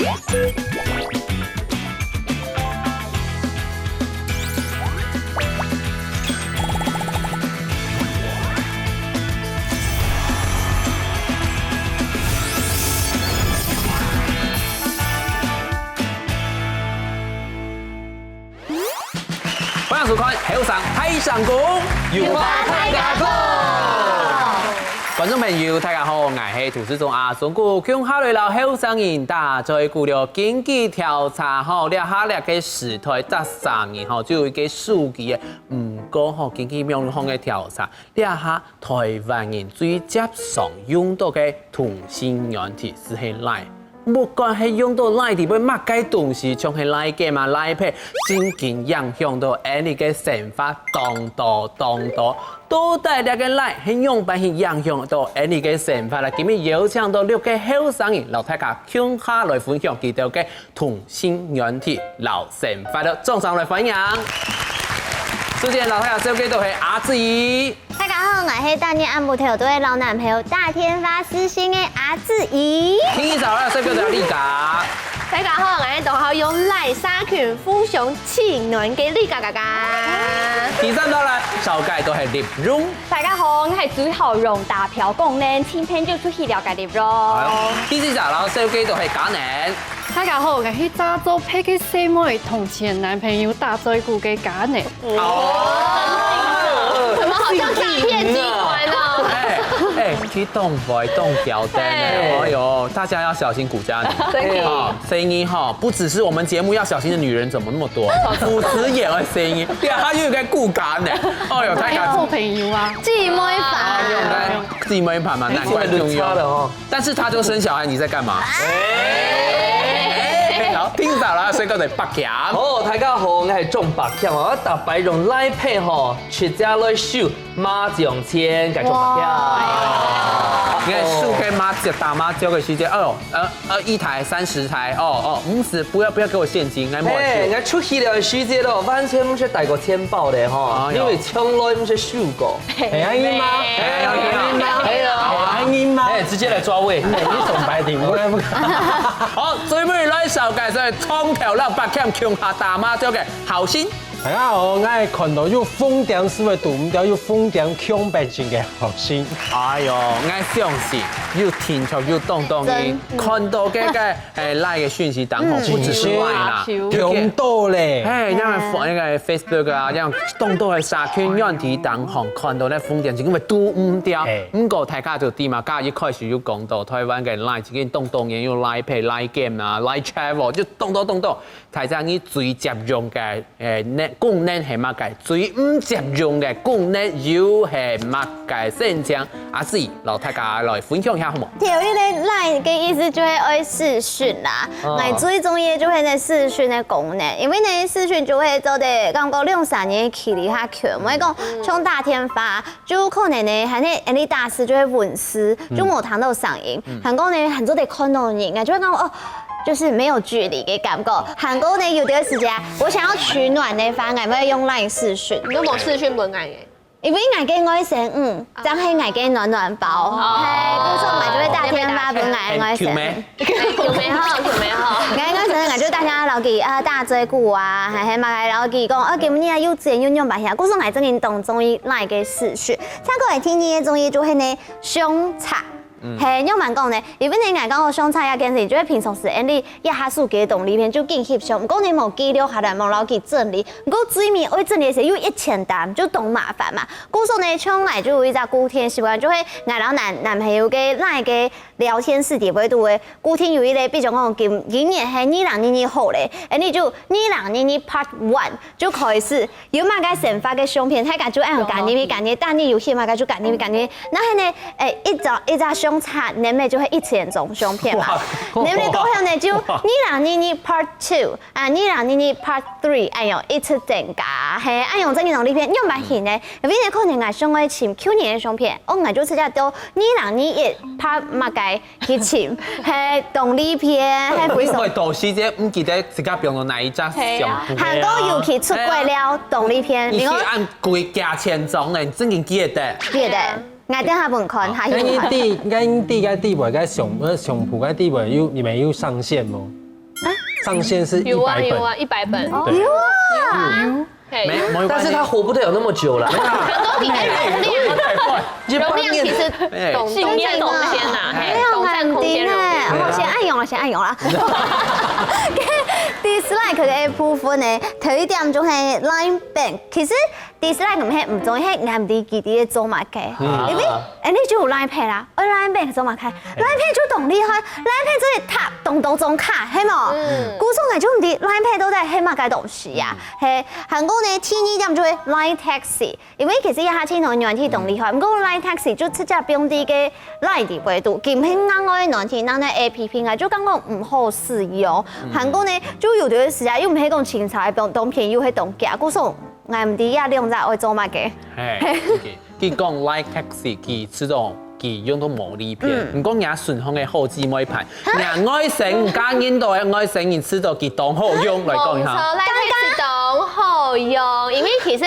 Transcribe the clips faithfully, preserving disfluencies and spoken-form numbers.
歡迎收看《後生大聲公》，有話大家講。觀眾朋友，大家好，𠊎係主持人阿松哥，共下來摎後生人打嘴鼓了。根據調查吼，這下這个時代，逐儕人吼，就有一个手機个。毋過吼，根據網路上个調查，這下台灣人最接常用到个通訊軟體就係Line。 毋管係用到Line裡背麼个東西，像係Line Game啊、Line Pay，真經影響到𠊎俚个生活當多當多。到底這个Line係仰般去影響到𠊎俚个生活啦？今日邀請到六个後生人，摎大家共下來分享佢兜个通訊軟體摎生活囉。掌聲來歡迎！首先摎大家紹介到係阿志怡。 大家好，𠊎係逐日暗晡頭都會摎男朋友打電話視訊个阿志怡。第二摎大家紹介到係麗佳。大家好，𠊎係當好用Line社群互相取暖个麗佳佳佳。第三摎大家紹介到係麗蓉。大家好，𠊎係最好用打票講呢，請朋友出去了解麗蓉。哎喲，第四摎大家紹介到係嘉年。 大家好，𠊎係詐做別个細妹同前男朋友打嘴鼓个嘉年。哦，怎麼好像詐騙集團哦？哎哎，去動壞動搞的呢！哎喲，大家要小心古嘉年。真的。哦，聲音哈，不只是我們節目要小心的女人怎麼那麼多，主持也會聲音，對啊，他又有個顧嘉年。哎喲，太搞笑。做朋友啊，姊妹花。姊妹花嘛，難怪重要。差了哦。 但是他就生小孩，你在幹嘛？哎，好，聽到了，所以各位白強。哦，大家好，𠊎係鍾白強哦，逐擺用Line Pay吼，直接來收麻將錢，該鍾白強。哇。你看，收个麻将，打麻将个時間，哦，呃呃，一台三十台，哦哦，五十，不要不要給我現金，來摸。哎，𠊎出去了个時節咯，完全毋識帶過錢包个吼，哎喲。因為從來毋識收過。 係恁樣嗎？係恁樣嗎？係啊。係恁樣嗎？哎，直接來抓位。你總白領，我來不敢。好，最尾來紹介係長頭摎白強共下打麻將个好心。大家好，𠊎看到有紅點係會堵毋掉，有紅點共白金个好心。哎喲，𠊎相信有聽眾有當當个，真的。看到這个 哎，Line个訊息當中，嗯。不只是Line啦，嗯。有个，共多咧。哎，像那個Facebook啊，像當多个社群軟體當中，看到該紅點，就根本堵毋掉。哎。毋過大家就知嘛，剛一開始有講到，台灣个Line已經當多年有Line Pay、Line Game啊、Line Travel，就當多當多。大家你最接用个，哎，那功能係麼个？最毋接用个功能又係麼个？先請阿四摎大家來分享一下，好無？ 頭一个Line个意思就係愛視訊啦。哦。𠊎最中意个就係該視訊个功能，因為呢視訊就會做得感覺兩三人个距離較近，毋會講像打電話，就可能呢，還係恁樣打字就會文字，就無聽到聲音。嗯。還過呢，還做得看到人，𠊎就會講哦，就是沒有距離个感覺。還過呢，有的時間我想要取暖的話，𠊎會用Line視訊。你都無視訊分𠊎个？ 因為𠊎个外甥女，正係𠊎个暖暖包。哦。係，故所𠊎就會打電話分𠊎个外甥女。很cute咩？很cute咩吼，cute咩吼。𠊎个外甥女𠊎就打電話摎佢，啊，打嘴鼓啊，還係麼个摎佢講，啊，今日啊又怎樣又仰般樣。故所𠊎真經當中意Line个視訊。再過來第二个中意就係呢，相冊。 嗯。係，仰般講呢？因為呢，𠊎講个相冊這件事情，就係平常時，恁樣一下手機个動裡面就緊翕相，毋過呢，無記錄下來，無摎佢整理。毋過最尾愛整理个時候又一千單，就當麻煩嘛。故所呢，像𠊎就有一隻固定个習慣，就係𠊎摎男，男朋友个Line个聊天室底背肚个，固定有一個，比如講今，今年係二零二二號咧，恁樣就二零二二Part One就開始 有麼个生活个相片，大家就恁樣揀入去，揀入去，逐日有翕麼个就揀入去，揀入去。然後呢，誒，一張，一張相冊，裡面就會一千張相片嘛。哇。裡面過後呢，就二零二二Part Two，啊，二零二二Part Three，恁樣一直增加，係，恁樣正經當利便，仰般形呢？因為呢，可能𠊎想愛尋舊年个相片，哦，𠊎就直接到二零二一Part麼个 去尋，係動力片，係非常。因為到時節毋記得自家放到哪一隻相簿。係啊。還過尤其出國了，動力片，你看，你去按規價錢裝呢，你正經記得。記得，𠊎等下分看，下去分看。該你知，該你知該底背該相，呃，相簿該底背有，你們有上限無？上限是一百本。有啊有啊，一百本。对。有啊。嘿。没，没关系。但是它活不了那么久了。很多你的容量，容量其实哎，懂信念懂先啦，嘿，懂占空间容量。哦，先按用了，先按用了。Dislike 个部分呢，頭一點就係 Line Bank。其實 Dislike 毋係毋中意，係𠊎毋知佢在做麼个。因為，哎，你就有 Line Pay 啦，而 Line Bank 做麼个？Line Pay 就當厲害，Line Pay 做得貼當多張卡，係無？故所𠊎就毋知 Line Pay 到底係麼个東西啊？嘿，還過呢，第二點就係 Line Taxi。 因為其實這下盡多軟體當厲害，毋過 Line Taxi 就直接放在該 Line 裡背肚，佢毋係另外軟體，另外A P P啊，就感覺毋好使用。還過呢，就有段時間又毋係講清楚，當便宜又係當假，故所𠊎毋知這兩隻愛做麼个。嘿，OK。佢講 Line Taxi，佢自動佢用到無利便，毋過若順風个好姊妹牌，若外省嫁人到个外省人知道佢當好用，來講一下。無錯，Line Taxi當好用，因為其實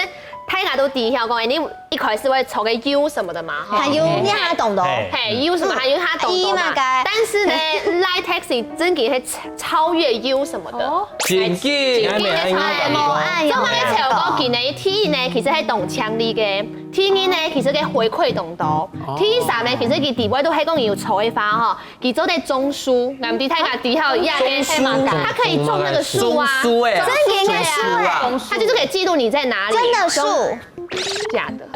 大家都知曉講，你一開始會坐个U什麼的嘛，吼。還有你還懂得哦。嘿。嘿，U什麼還有他懂得嘛。但是呢，Line Taxi真个係超越U什麼的。哦。真个。真个係超越U。哎，哎，哎，哎。做麼个才有講今呢？第一呢，其實係當強力个。第二呢，其實个回饋當多。第三呢，其實佢底背都係講有坐个話吼， 佢做得種樹，𠊎毋知大家知曉這个係麼个？種樹。它可以種那個樹啊。種樹欸。真的樹啊。它就是可以記錄你在哪裡。真的樹。假的。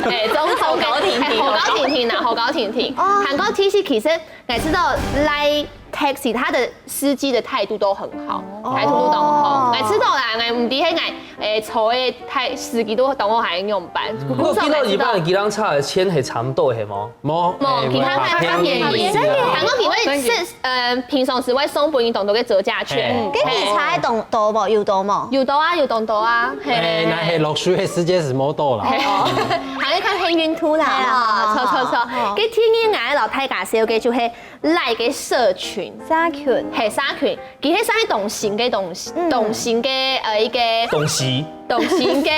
哎，種，種，好高定定。哎，好高定定啊，好高定定。哦。還過其實，其實，𠊎知道Line Taxi，它的司機的態度都很好，態度都當好。哦。𠊎知道啦，𠊎毋知係𠊎 欸，坐个太，司機都當好還仰般。毋過見到一般个計程車个錢係差毋多係無？無，無，欸，其他還較便宜。無，較便宜。還過佢會是，呃，平常時會送分你當多个折價券。嘿。該你差當多無？有多無？有多啊，有當多啊，嘿。欸，那係落水个時間係無多啦。還要看黑運兔啦，係啊。哈，著著著。該第二𠊎摎大家紹介就係Line个社群。社群。嘿，社群。 佢係算係當新个東西，嗯。當新个，呃，一个東西。當新个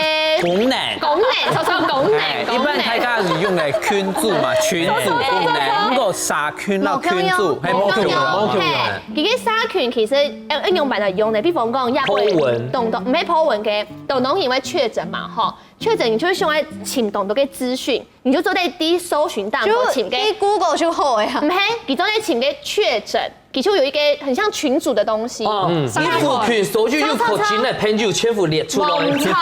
功能。功能，著著功能，哎，功能。一般大家係用个群組嘛，群組功能，毋過社群摎群組，係無共樣，無共樣。嘿，佢个社群其實，呃，仰般來用呢？比方講，也會po文。當多，毋係po文个，當多人會確診嘛，吼，確診你就會想愛尋當多个資訊，你就做得在搜尋當中尋个。就去Google就好个啊。毋係，你做得尋个確診。 佢就有一个很像群組的東西。哦，嗯。你附近所有有確診个朋友全部列出來。無錯。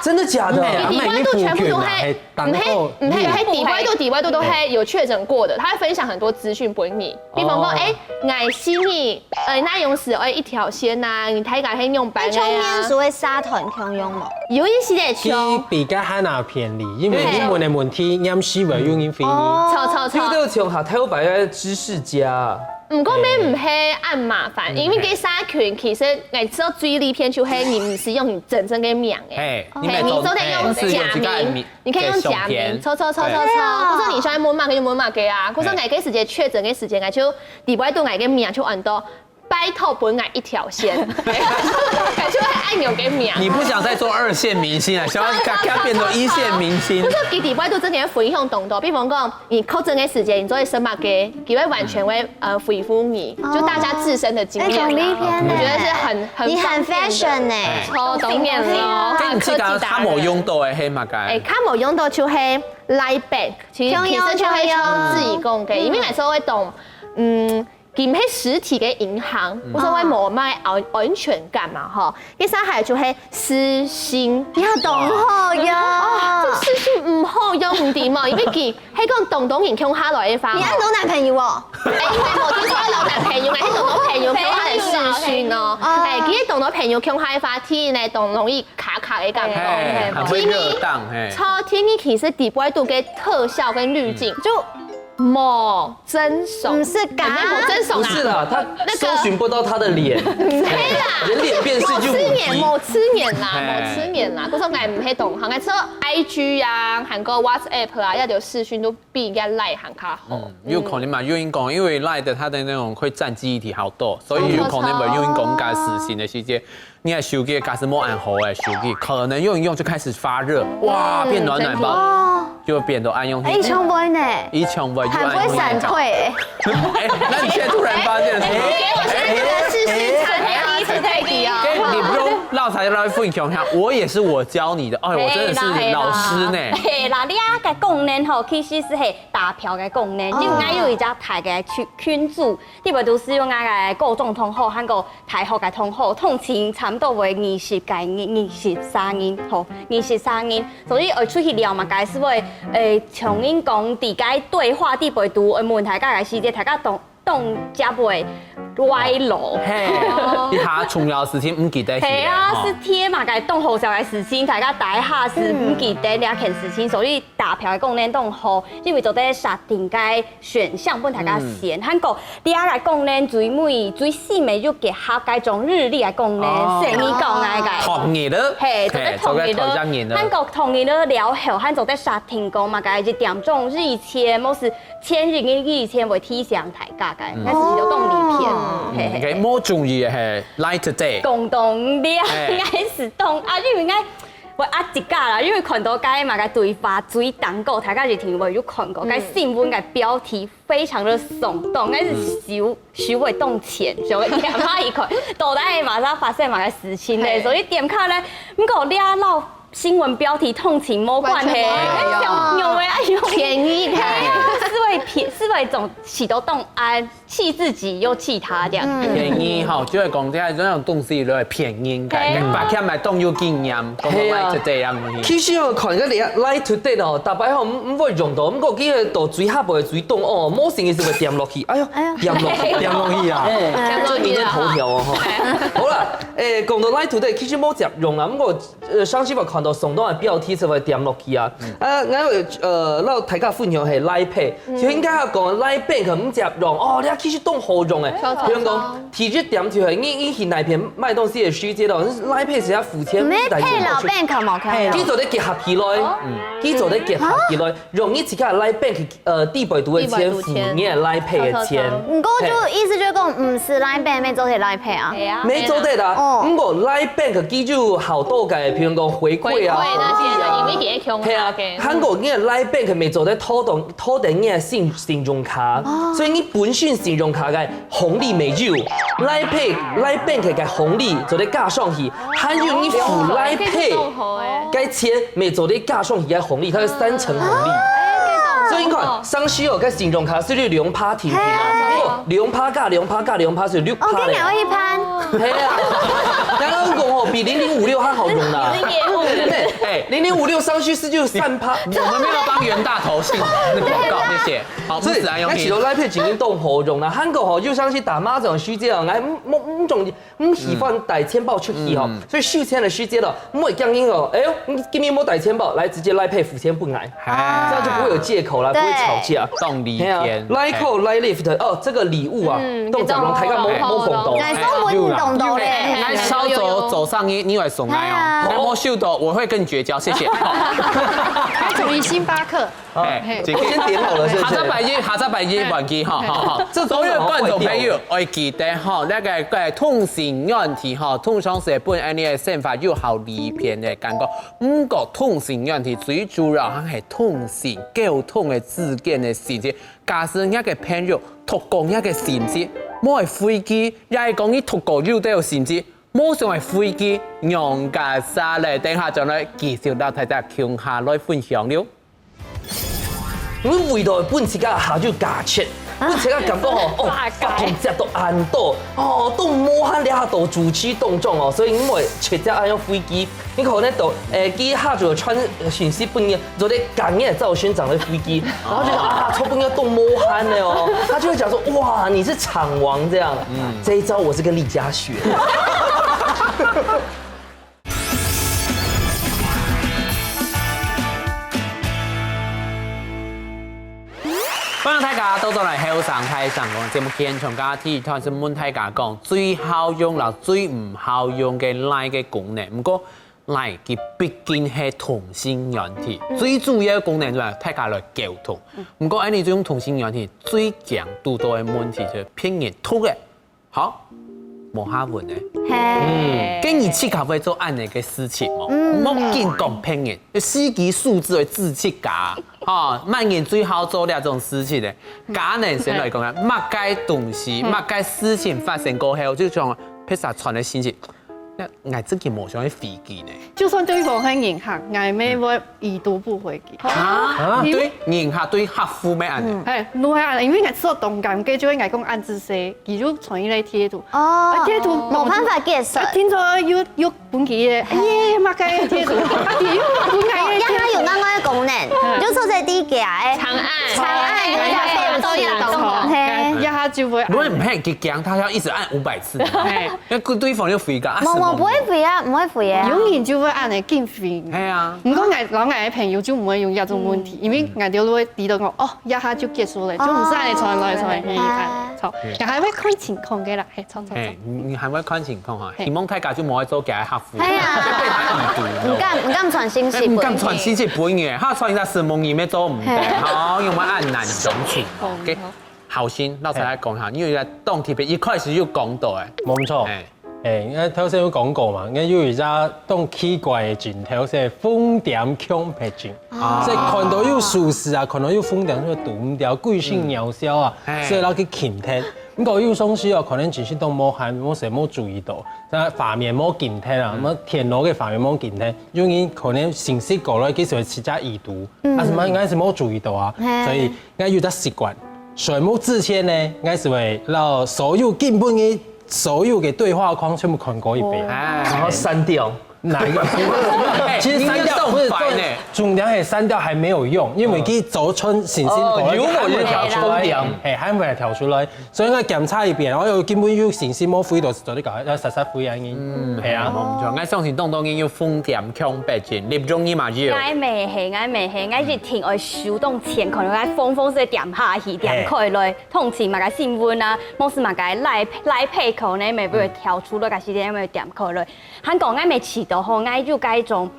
真的假的？你底背肚全部都係，毋係，毋係，係底背肚，底背肚都係有確診過的，他會分享很多資訊分你。比方講，哦。欸，𠊎係你，呃，哪樣係，欸，一條線啊，你大家係仰般个啊？欸，像面書个社團共樣無？有一些个像。佢比較還較便利，因為英文个問題，黏時會有人回你。哦。著，著，著。這个像下頭擺个知識家。 毋過也毋係恁麻煩，嗯，因為該社群其實𠊎知道最利便就係你毋使用你真正个名个，嘿，嘿，你做得用假名，你可以用假名，著著著著著，故所你想愛問麼个就問麼个啊，故所𠊎該時節確診个時節，𠊎就底背肚𠊎个名就安到拜託分𠊎一條線，就會恁樣个名。你不想再做二線明星了，想要變做一線明星。故所佢底背肚真个分享當多，比方講， 你確診个時間，你做得食麼个，佢會完全會，呃，回覆你，就大家自身的經驗啊。欸，當利便呢。我覺得是很，很方便的。你很fashion呢。哦，當然咯，跟你去講，較無用到个係麼个？欸，較無用到就係Line Bank，其實，其實就係像自己講个，因為有時候會懂，嗯，佢毋係實體个銀行，有時候會無麼个安，安全感嘛，吼。第三還就係私訊。你也當好用。哦，這私訊毋好用，毋知無？因為佢 係講當多人共下來个話，你恁多男朋友哦？欸，因為無聽說有男朋友，係當多朋友共下來私訊哦。欸，其實當多朋友共下个話，第一呢，當容易卡卡个感覺。嘿，很會熱檔，嘿。著，第二其實底背肚个特效跟濾鏡，就無真實。毋係假。欸，無真實啊。不是啦，他搜尋不到他的臉。對啦。人臉辨識就無敵。無刺眼，無刺眼啦，嘿。無刺眼啦。故所𠊎毋係當好，𠊎除了I G啊，還過WhatsApp啊，這兜私訊都 比該Line還較好。嗯，有可能嘛，有人講，因為Line的它的那種會佔記憶體好多，所以有可能會有人講，假使新的時節，你个手機假使無恁好个手機，可能用一用就開始發熱，哇，變暖暖包，就變到愛用。欸，以前會呢，以前會，還會閃退欸。欸，那你現在突然發現是嗎？欸，欸，剛才來分享一下，我也是我教你的，哎，我真的是老師呢。係啦，係啦，你啊个功能吼，其實係打票个功能，哦。因為𠊎有一隻大个群群組，裡背都係有𠊎个高中同學，還有大學个同學，通勤差不多會二十个人，二十三人，吼，二十三人，所以愛出去尞嘛，該係會，誒，像人講，在該對話裡背都會問大家个時節，大家當 當接會歪路。係，一下重要事情毋記得去了，係啊，吼。係貼嘛，該當好笑个事情，大家大家係毋記得這件事情，所以打票个功能當好，因為做得設定个選項分大家選。嗯。還過，這個功能最尾最新个又結合該種日曆个功能，哦。係你講个該。同意了。係，做得同意了。係，做得同意了。還過同意了了後，還做得設定講嘛，該一點鐘以前，無係 前一日以前會提醒大家个，嗯。該係一種當利便。哦。嗯，係，係，OK，係。無中意个係Line Today。廣東話，哎。應該係當，啊，因為應該會啊自家啦，因為看到該嘛个對話最頂高，大家一定會有看過，嗯。該新聞个標題非常的聳動，該係收，收會當淺，所以點下一看，到底嘛係發生麼个事情呢？係。所以點開來，毋過你啊，老 新聞標題通勤無關係，完全無關係。小牛哎，哎呦，便宜的。哎呀，思維便，思維總起到動安，氣自己又氣他這樣。嗯。便宜吼，就會講這樣，這種東西都會便宜个，對啊。白天買東有經驗，講到買就這樣東西。其實哦，看个你Line Today哦，大擺吼，毋，毋會用到，毋過佢个到最下背最動哦，無成意思會點落去，哎呦，哎呦。點落去。點落去啊。哎，最近的頭條哦，吼。好啦，誒，講到Line Today，其實無接用啊，毋過 呃，上次我看到上當个標題就會點落去啊。嗯。啊，𠊎，呃，摎大家分享係Line Pay，嗯。就應該愛講Line Bank毋接用，哦，你其實當好用誒。著，著，比如講，著。第一點就係你，你去哪片買東西个時節咯，Line Pay係愛付錢，毋係Pay摎Bank無共樣。佢做得結合起來，哦。嗯。佢做得結合起來，用你自家个Line Bank 呃，裡背肚个錢付你个Line Pay个錢。著，著，著。毋過就意思就係講，毋使Line Bank，乜做得Line Pay啊？係啊。乜做得啦，哦。毋過Line Bank佢就好多个，譬如講回饋啊，回饋那些，因為佢係共下个。係啊，還過你个Line Bank乜做得拖動，拖動你个信，信用卡，哦。所以你本身信用卡个紅利乜有，Line Pay，Line Bank个紅利做得加上去，還有你付Line Pay个錢乜做得加上去个紅利，佢係三層紅利。啊。 所以你看，上次哦，該信用卡係兩趴定定啊，嘿。不過兩趴加兩趴加兩趴係六趴咧。哦，你兩个一趴。係啊，然後講哦，比零零五六還好用啦。零零五六。哎，零零五六上去係就三趴。我們沒有幫元大投信那個廣告，謝謝。好，所以，毋使啊，永平。該其實Line Pay已經當好用啦，還過吼，就上去打麻將時節哦，來，嗯，嗯，嗯，總 毋喜歡帶錢包出去吼，嗯。所以收錢个時節咯，毋會驚人哦。哎喲，你今日無帶錢包，來直接Line Pay付錢分𠊎，哎。這樣就不會有藉口啦，對。不會吵架。當利便。係啊，Line Call、Line Lift，哦，這個禮物啊，嗯，當集中大家無，無講到。哎，送分你當多咧。哎，有啦。哎，稍早早上你，你會送來哦，哎呀。哎，我收到，我會更絕交，謝謝。還送你星巴克。 哎，嘿。我先點好了，是不是？下隻拜一，下隻拜一，嘿。忘記哈，嘿。好，好。這種所有觀眾朋友，愛記得哈，那個，呃，通訊軟體哈，通常係分恁呢个生活有好利便个感覺。毋過通訊軟體最主要還係通訊、溝通个之間个事情。假使你个朋友託講你个信息，無愛回佢，也係講你託過有兜信息，無想愛回佢，仰結煞咧？等下轉來繼續摎大家共下來分享了。 你為著分自家下晝加錢，分自家感覺吼，哦，發大財。發通食到恁多，哦，都無閒了下到主持當中哦，所以你會直接恁樣回佢。你可能都，誒，佢下晝傳信息分你，做得趕緊照先轉來回佢，然後就想啊，昨晡日都無閒了哦，他就會講說，哇，你是場王這樣，嗯。這一招我是跟麗佳學的。 歡迎大家倒轉來後生大聲公節目現場，今日第一段係問大家講，最好用摎最毋好用个Line个功能。毋過Line佢畢竟係通訊軟體，嗯。最主要个功能就係大家來溝通。嗯。毋過恁呢，這種通訊軟體最驚堵到个問題就係騙人毒个。 好，無下文呢。嘿。嗯，該你自家會做恁呢个事情哦，嗯。莫緊講別人，司機素質會自己加，哈，麼人最好做這種事情呢？家人先來講啊，嘿。麼个東西，嘿。麼个事情發生過後，就像別儕傳个信息，該𠊎自家無想愛回佢呢。就算對方係人客，𠊎乜會已讀不回佢。啊，對人客對客戶乜恁樣。係，都係恁樣，因為𠊎試著當尷尬，就係𠊎講恁仔細，佢就傳一個貼圖。哦，貼圖無辦法解釋。聽著又又分佢个，哎呀，麼个貼圖，啊，佢又分𠊎个貼圖。讓他有另外一個功能，就坐在地鐵个，長按，長按，有一下飛不起，嘿，一下就會。不過你很激強，他要一直按五百次。係。 該對方又回个，啊，無，無，不會回啊，不會回啊。有人就會恁樣緊回。係啊。毋過𠊎，然後𠊎个朋友就毋會有這種問題，因為𠊎兜會知道講，哦，一下就結束了，就毋使恁樣傳來傳去，恁樣。好，然後還會看情況个啦，係，錯，錯，錯。係，你你還會看情況哈，係。希望大家就無愛做佢个客戶，係啊。就被他已讀了。毋敢，毋敢傳信息，哎，毋敢傳信息分佢，他傳一下承蒙你乜做毋得，係。好，因為恁難相處。OK。 好，先老師來講下，因為在當特別一開始就講到，哎，無錯，哎，哎，應該頭先有講過嘛，應該有一隻當奇怪个症，頭先紅點強迫症，啊，所以看到有數字啊，看到有紅點就堵毋牢，貴姓鳥銷啊，哎，所以摎佢撳忒。毋過有當時哦，可能只係當無閒，無事無注意到，該畫面無撳忒啊，麼電腦个畫面無撳忒，有人可能信息過來，佢就會直接已讀，啊，什麼應該係無注意到啊，所以 𠊎有隻習慣，睡目之前呢，𠊎就會摎所有根本个所有个對話框全部看過一遍。哎，然後刪掉。哪一個？其實刪掉不是重點，係刪掉還沒有用，因為佢走春信息過來，哦，有無有跳出來？還會跳出來。哎，還會跳出來，所以𠊎檢查一遍，然後有根本有信息無回，就係做得搞，要煞煞回啊，嗯，係啊。無錯，𠊎相信當多人有紅點強迫症，你中意嘛有？𠊎乜係，𠊎乜係，𠊎一定愛收當前，可能愛放放勢點下去，點開來，通知麼个新聞啊，無係麼个賴賴配口呢，乜會跳出來，該時間乜點開來。還講𠊎乜試著吼，𠊎有該種，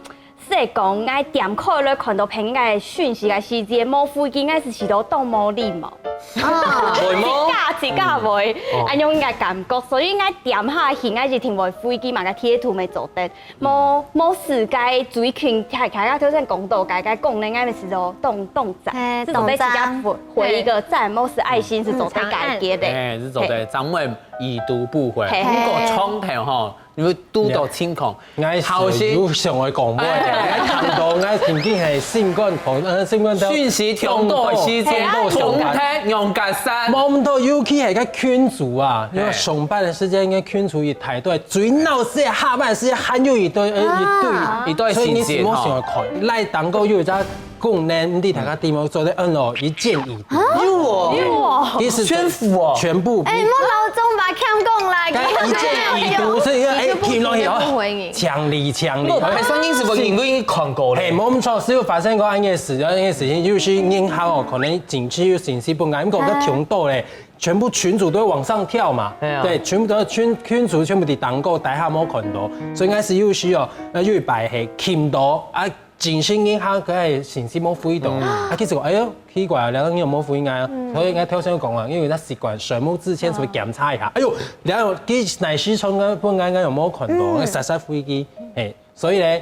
係講𠊎點開來看到別人个訊息个時節，無回佢，𠊎係試著當無禮貌。啊，會無？自家自家會，恁樣个感覺，所以𠊎點下去，𠊎一定會回佢，麼个貼圖乜做得。 無無事，該最近大大家頭先講到該个功能，𠊎乜係做當當讚，係，係做得自家回回一個讚，無事愛心係做得解決个。哎，係做得，咱們已讀不回。嘿。不過從頭吼，你會堵到情況，𠊎係有想愛講話个，𠊎看到𠊎曾經係心肝痛，呃，心肝痛，訊息衝到時節，衝到上班，衝突用个山。無毋到，尤其係个群組啊，因為上班个時間，應該群組一大堆， 最鬧事、下班時間還有一堆，呃，一堆，啊。一堆信息，所以你怎麼想要看？吼。賴當中有一隻功能，你大家知無？做得按咯，一鍵已讀。啊？有哦。有哦。其實全部哦。全部。哎，莫老總把腔講啦，但一鍵已讀，所以，哎，聽落去哦，強力強力。我本身是不是因為看過了？嘿，無錯，是有發生過恁樣个事，恁樣个事情，就是銀行哦，可能近期有信息不安，毋過較強到咧。 全部群組都會往上跳嘛，對啊。對，全部都群群組全部在當中，大家無看到，所以應該係有時哦，呃，有一擺係撳到啊，真心銀行該信息無回到，啊，其實講，哎喲，奇怪啊，兩個人有無回應啊？所以應該頭先講啊，因為佢習慣睡目之前就會檢查一下，哎喲，兩個佢哪時傳个，本來應該有無看到，該煞煞回佢，嘿， 所以呢，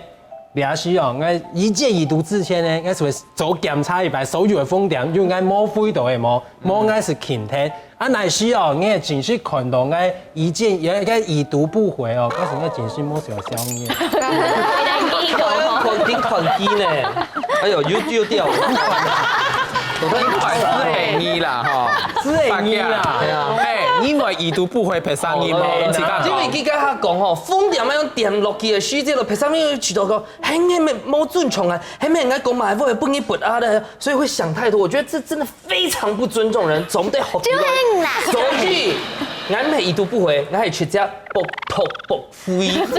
這時哦，𠊎一鍵已讀之前呢，𠊎係會做檢查一擺所有个紅點，有𠊎無回到个無，無𠊎係撳忒。啊，哪時哦，𠊎真實看到𠊎一鍵，該已讀不回哦，該係𠊎真實無想笑你。看，你看機呢？哎喲，又又掉了。我看你快樂。你啦哈，是你啦。哎，你會已讀不回別儕人無？哦，自家講。因為佢剛剛講吼，紅點愛用點落去个時節咯，別儕人又知道講， 係毋係無尊重啊？係毋係人家講嘛，會分你罰啊的，所以會想太多。我覺得這真的非常不尊重人，總得好。就很難。所以，俺毋係已讀不回，俺係直接啵啵啵飛。這樣子。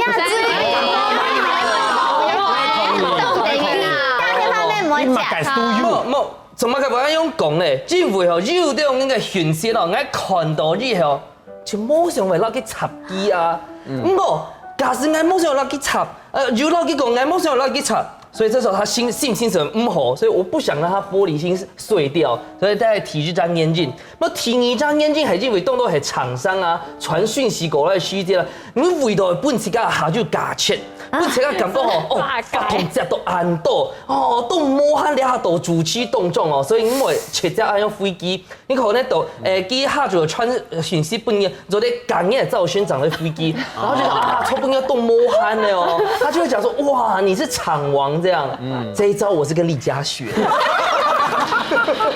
大家方面不會講。你嘛該都有。無，無，怎麼可以用講呢？因為吼，有的人个訊息咯，俺看到以後， 就無想會落去插佢啊。毋過，假使𠊎無想落去插，呃，有落去講，𠊎無想落去插，所以這時候他心，信心是很毋好，所以我不想讓他玻璃心碎掉，所以大家提一張眼鏡。那第二張眼鏡係因為當多係廠商啊，傳訊息過來个時節啦，你為到分自家下就價錢，本自家感覺吼，哦，發狂接到恁多，哦，都無閒了下到主持當中哦，所以因為直接愛用飛機，你可能到，誒，機下就有傳訊息分你，做得趕緊找宣長的飛機，然後就想啊，抽朋友都無閒了哦，他就會講說，哇，你是場王這樣，這一招我是跟李佳雪。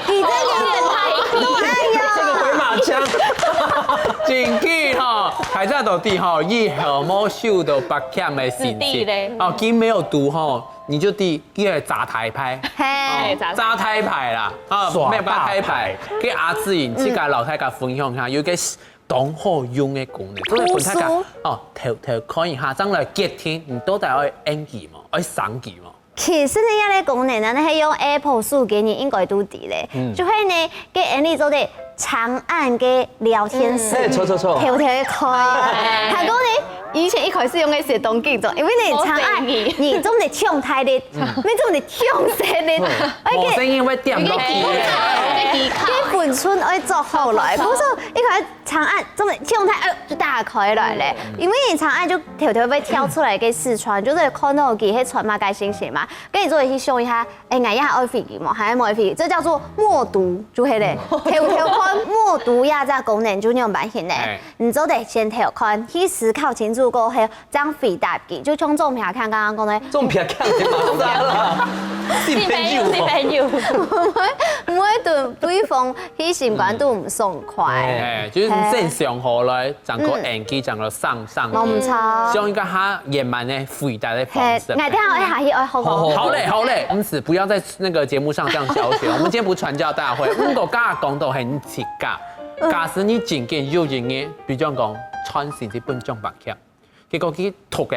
你真的都愛呀。這個回馬槍，緊記哈，大家到底哈，以後莫收到白欠的信息。哦，佢沒有讀哈，你就第一個砸台牌，嘿，砸台牌啦，啊，沒有砸台牌。跟阿志穎自家老太家分享一下，有一個當好用的功能，做得分大家哦，偷偷看一下，將來決定你到底愛應佢無，愛省佢無。 其實呢，這個功能呢，係用Apple手機呢應該都知咧，就係呢，該恁樣做得長按个聊天室，哎，錯錯錯，偷偷看。還過呢，以前一開始用个時當緊張，因為呢長按你做毋得忒大力，你做毋得忒細力，無聲音會點落去。該分寸愛做好來，不是一開始長按做毋得忒大，呃，就打開來咧，因為你長按就偷偷會跳出來个視窗，就係看到佢係傳麼个信息嘛。 跟你做一去想一下，哎，𠊎也愛飛機無？還愛無愛飛機？這叫做默讀，就係咧，偷偷看默讀呀，這功能就恁樣辦法呢。你做得先偷看，去思考清楚過後，正回答佢，就像總編看剛剛講的，總編看你嘛啦，性朋友，性朋友，毋會，毋會對對方去心肝肚毋爽快。哎，就是先想好來，整個演技，整個上上。無毋錯。用一個較圓滿的回答的方式。哎，等下愛下去愛好好。好嘞，好嘞，嗯，是不要在那個節目上這樣教學。我們今天不是傳教大會，毋過剛剛講到很奇怪，假使你真經有人个，比如講傳信息分張伯強，結果佢讀个，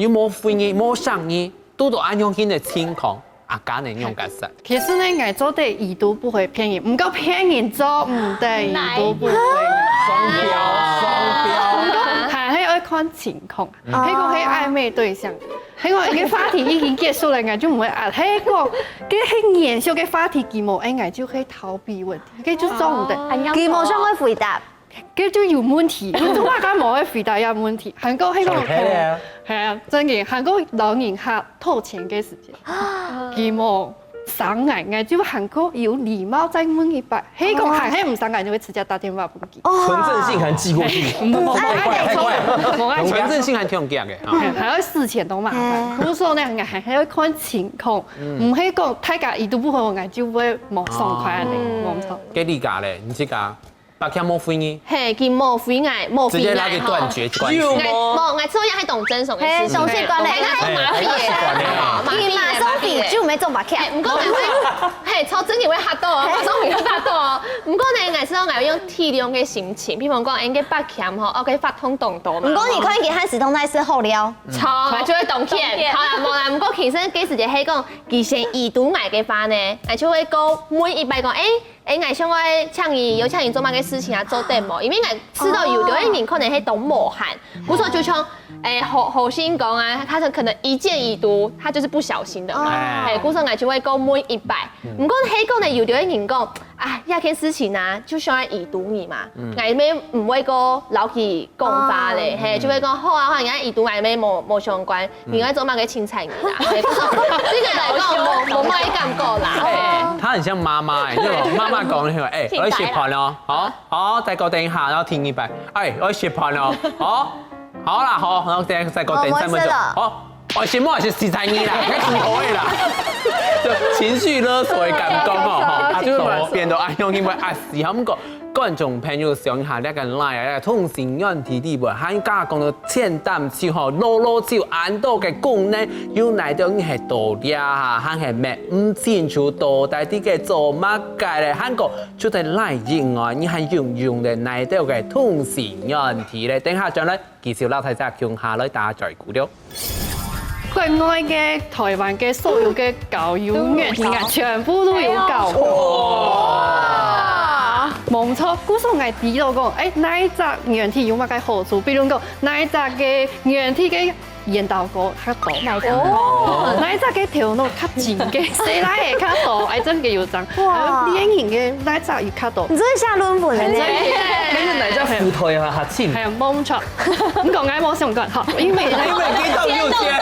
又無回你，無聲你，堵到恁樣形个情況，啊，該仰結煞？其實呢，𠊎做得已讀不回騙人，毋過騙人做毋得已讀不回。雙標，雙標。還係愛看情況，係講係曖昧對象，係講一個話題已經結束了，𠊎就毋會啊。係講該係嚴肅个話題，佢無，哎，𠊎就會逃避問題，該就做毋得。佢無想愛回答。 該就有問題，你做麼个無愛回答佢問題？還過係講，係啊，真个，還過老人客討錢个時間，佢無省𠊎，𠊎就還過有禮貌再問一擺。係講還係毋省𠊎，就會直接打電話分佢。存證信函寄過去。無，無愛，無愛，存證信函挺有用个。還要事前都麻煩，故所呢，𠊎還係愛看情況，毋係講大家已讀不回，𠊎就會無爽快个，無錯。該你家咧，你自家 白強無回你，嘿，佢無回𠊎，無回𠊎，直接拉佢斷絕關係。無，𠊎做樣係當正常个事情。嘿，相信慣了。哎，那是馬屁耶，你馬上比就沒中白強。哎，毋過𠊎會，嘿，超正經會嚇到哦，馬上比就嚇到哦。毋過呢，𠊎係講𠊎用體諒个心情，比方講，應該白強吼，OK，發通當多嘛。毋過你看佢還是通在是好料。超，𠊎就會當譴，好啦，無啦。毋過其實該時節係講，佢先已讀𠊎个話呢，𠊎就會過問一擺講，哎。 哎，𠊎想愛請你，有請你做麼个事情啊？做得無？因為𠊎知道有兜人可能係當無閒，故所就像，哎，何何信講啊，他可能一見已讀，他就是不小心的嘛。哎，故所𠊎就會過問一擺。毋過係講呢，有兜人講，啊，這件事情啊，就想愛已讀你嘛，𠊎乜毋會過摎佢講話咧，嘿，就會講好啊，好啊，人家已讀，𠊎乜無無相關。 你愛做麼个青菜你啦？這個來講，無無麼个感覺啦。哎，他很像媽媽哎，那種媽媽講那個，哎，我要洗盤了，好，好，再給我等一下，然後停一擺，哎，我要洗盤了，好，好啦，好，然後等再給我等三分鐘，好，我先莫去洗菜你啦，該洗好的啦，就情緒勒索的感覺哦，哈，就變到哎，用因為啊，洗好毋過。 觀眾朋友想一下，這個Line啊，通訊軟體裡背，還加講到前擔手吼，老老手恁多个功能，有哪兜你係到這下，還係摸毋清楚到底在該做麼个咧？還過除了Line以外，你還用用了哪兜个通訊軟體咧？等下轉來繼續摎大家共下來打嘴鼓了。 國外个、臺灣个所有个交友軟體啊，全部都有搞。哇！無錯，故所𠊎知道講，哎，哪一隻軟體有麼个好處？比如講，哪一隻个軟體个緣投哥較多，哦，哪一隻个頭腦較精个，細倈仔較多，哎，真个有影。哇！戀人个哪一隻有較多？你真係寫論文个呢。但是哪一隻舞台啊，客情。係啊，冇錯。你講𠊎無相干，好，因為因為激動又尖。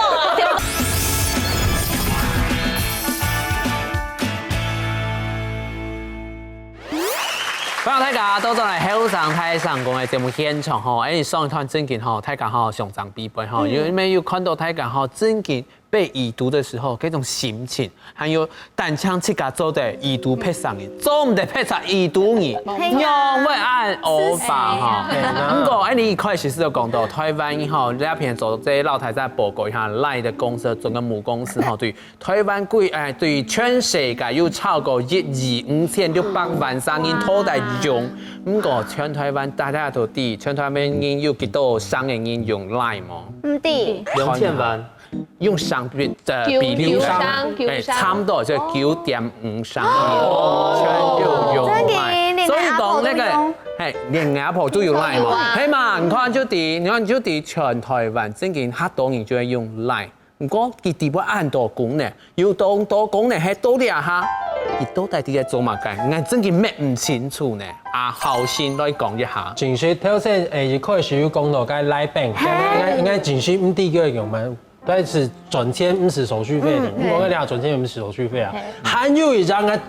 歡迎大家倒轉來後生大聲公个節目現場吼，哎，上一段正經吼，大家吼相爭比賽吼，因為有看到大家吼正經 被已讀的時候，該種心情，還有單淨自家做得已讀別儕人，做毋得別儕已讀你，仰會恁烏白吼？毋過，哎，你一開始係有講到台灣吼，這片做這老太太報告一下，LINE的公司，整個母公司吼，對台灣規，哎，對全世界有超過一億五千六百萬儕人都在用。毋過，全台灣大家都知，全台灣人有幾多儕个人用LINE無？毋知。兩千萬。 用上比呃比例來，哎，差不多就九點五上，全部用。所以講那個，哎，連阿婆都有LINE嘛，係嘛？你看就知，你看就知，全台灣正經較多人就會用LINE。毋過佢底部恁多功能，有當多功能係到這下，佢到底在做麼个？𠊎正經摸毋清楚呢。啊，好心來講一下。其實頭先誒一開始有講到該LINE Bank，應該應該其實毋知佢用嘛。 但係轉錢毋使手續費个，嗯，對。毋過該倈轉錢毋使手續費啊。對。還有一隻𠊎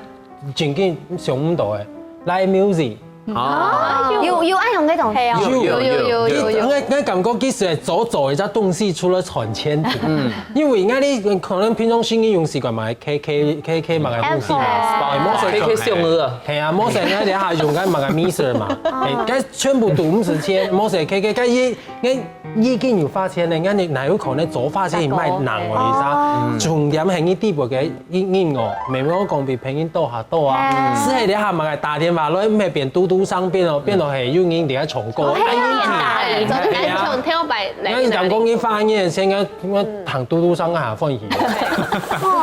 正經想毋到个，LINE Music。哦。有有愛用該種。係啊。有有有有有有。𠊎𠊎感覺其實係做做一隻東西，除了賺錢，嗯，因為𠊎你可能平常心用習慣嘛，K K K K嘛个東西嘛，哎，無所謂。K K上了。係啊，無所謂，你下用該嘛个Mixer嘛，哎，該全部都毋使錢，無所謂K K，該一該 已經有花錢了，那你哪有可能做花錢賣人而已？重點係你底部个音音樂，明明我講比別人多下多啊，係係你還嘛个打電話來，毋係變嘟嘟聲變哦，變到係有人在該唱歌，哎呀，打你，做得安全跳擺來。那你講講你發現現在我彈嘟嘟聲啊，歡喜。